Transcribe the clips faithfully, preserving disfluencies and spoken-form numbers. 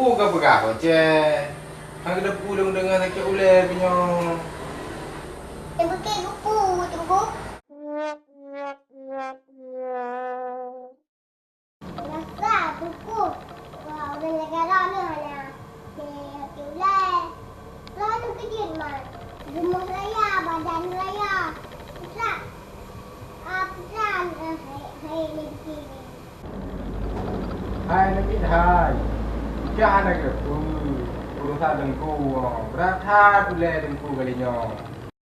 Peue ka peugah, Kocé? Hana geudeungoe lôn deungoe sakét ulèe pih nyoe. Nyang beukeuh geupeu, Teungku. Rasa Teungku, wah, ureueng lagèe droeneuh hana sakét ulèe. Droeneuh keujeuet man. Rumoh raya, badan raya. Putra, ah, putra, ah, hai, hai, hai. Hai, Aneuk Miet hai, ka hana geuteupeue urosan Teungku nyoe. Brat that ulèe Teungku kali nyoe.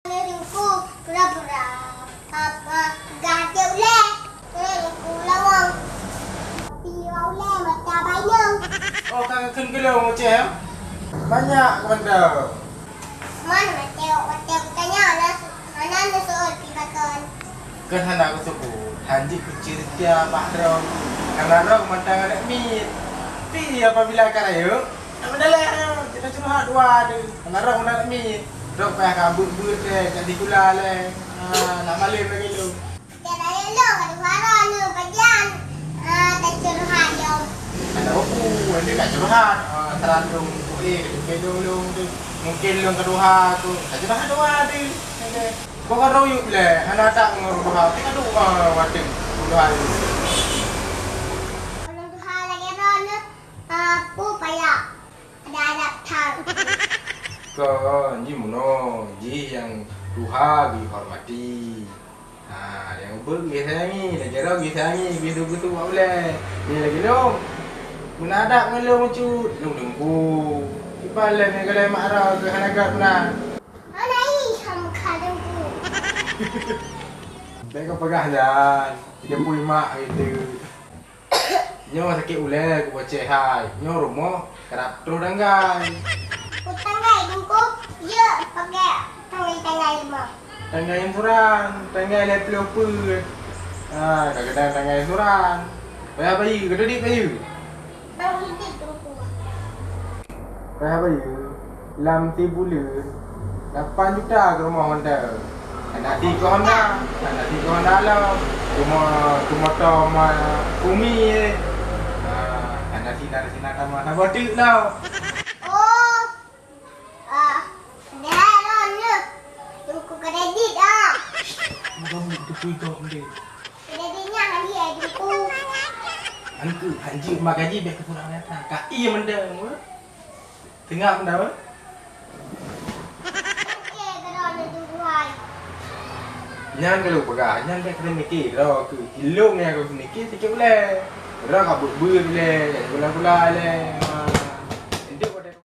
Teungku pura-pura, apa, peugah até ulèe. Teungku lawang. Pih ulèe mata bayeue. Oh, ka kheun keu lôn, Ucèe? Banyak keu mantong. Man, watèe, watèe kutanyong, hana, hana neuseuôt pih pakon. Kan hana kuseuôt, hanjeuet kuceurita bak droe. Karena droe mantong aneuk miet. Tapi apabila ka rayeuk, nak meudaleh, kita curhat dua deh. Karena droe aneuk miet. Droe payah ka beuet-beuet lé, ka sikula lé. Ah, nak malém lagèe lôn. Cara ilong ka tuha droeneuh pajan, ah, tacurhat lom. Ada buku, ada kat curhat. Ah, terang lôn, eh, kejong lôn tu. Mungkin lôn keduha tu, tacurhat dua tu. Ada. Bukan royuk lé, hana tak ngurus duha. Tapi aduh, ah, waduh, duha tu. Kalau tuha lagi droeneuh, ah, pu payah. Ada adab that. Kon, jih meunoe, jih nyang tuha geuhormati. Ha, nyang ubeut geusayangi, lagèe droe geusayangi, geusu-geusu bak ulèe. Nyan lagèe lôn. Meunan adab ngon lôn bacut, lôn teungku. Kiban lé ngon galai mak droe keu hana göt meunan. Hana i ham ka teungku. Bèk kapeugah nyan, jipui mak gitu. Nyoe sakét ulèe keu Ucèe hai. Nyoe rumoh karab troh tanggai. Tanggai bungkôh, jeuet pakèk tanggai-tanggai rumoh. Tanggai iuran, tanggai lhèe ploh peuet. Ha, kadang-kadang tanggai iuran. Payah bayeue, ka teudiek bayeue. Bang Hidik Teungku. Payah bayeue lam sibuleuen lapan juta keu rumoh mantong. Hana si keu Honda, hana si keu Honda lom. Cuma, cuma tom, ah, umi, eh. Ah, hana si, hana si, hana tamah, hana boh teuk lom. Oh. Ah, padahai lôn nyoe Teungku kredit ah. Bukan itu pun kau ambil. Kredit nyan hana Teungku. Angku, hanjeuet ma gaji bèk keu surang nyata. Ka ié mantong, eh. Teungap mantong, eh. Oke, keudroe lé Teungku hai. Nyan ka lôn peugah, nyan bèk keuneuk miké droe keuh. Ilôn nyang ka keuneuk miké sikét ulèe. Droe ka beuet-beuet ulèe, gula-gula ulèe.